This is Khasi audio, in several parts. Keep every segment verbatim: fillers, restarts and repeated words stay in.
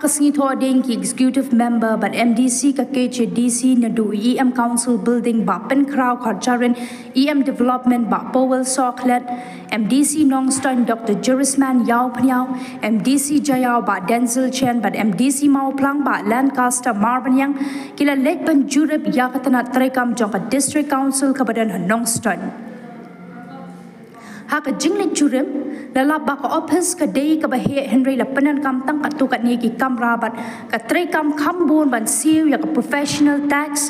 Ka sngi Thohdieng ki Executive Member bad M D C ka K H A D C naduh E M Council Building, Bah Pynkhraw Kharjahrin, E M Development Bah Powell Sohkhlet, M D C Nongstoiñ Doctor Jurisman Ïawphniaw, M D C Jaïaw Bah Denzil Chen bad M D C Mawphlang Bah Lancaster Marbaniang ki la leit ban jurip ïa ka tnat treikam jong ka District Council kaba don ha Nongstoiñ. Ha ka jingleit jurip, la lap ba ka ophis ka dei kaba heh, hynrei la pyndonkam tang katto katne ki kamra bad ka treikam kham bun ban siew ïa ka professional tax.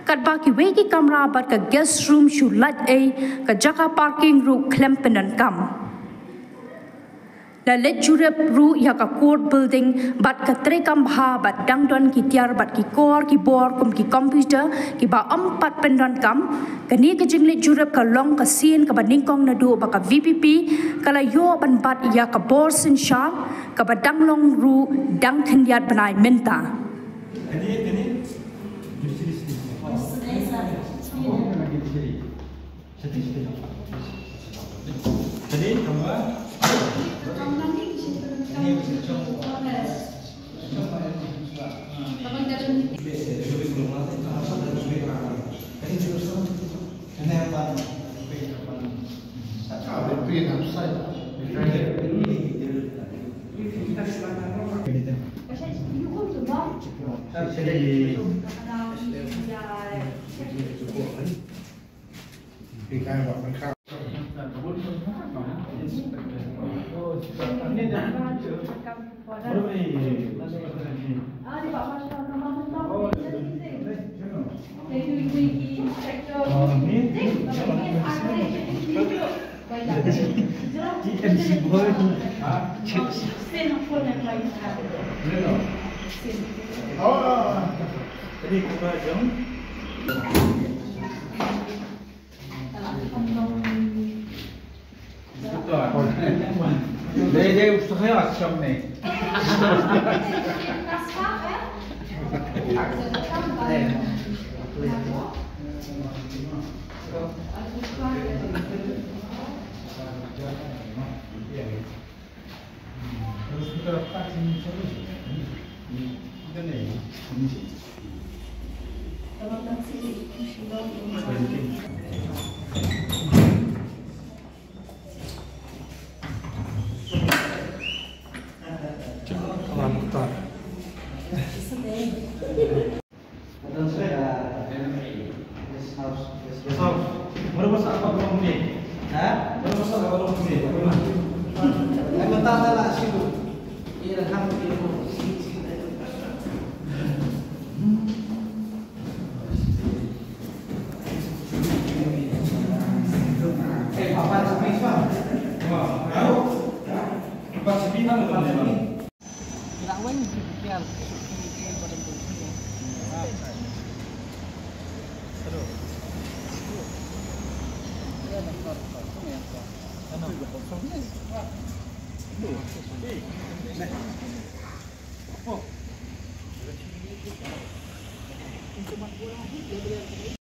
Katba kiwei ki kamra bad ka guest room shu lait ei, ka jaka parking ruh khlem pyndonkam. La leit jurip ruh ïa ka court building bad ka treikam bha bad dang don ki tiar bad ki kor ki bor kum ki computer kiba ym pat pyndonkam. Kane ka jingleit jurip ka long ka sien kaba nyngkong naduh ba ka V P P ka la ïoh ban bat ïa ka bor synshar, kaba dang long ruh dang khyndiat bnai mynta.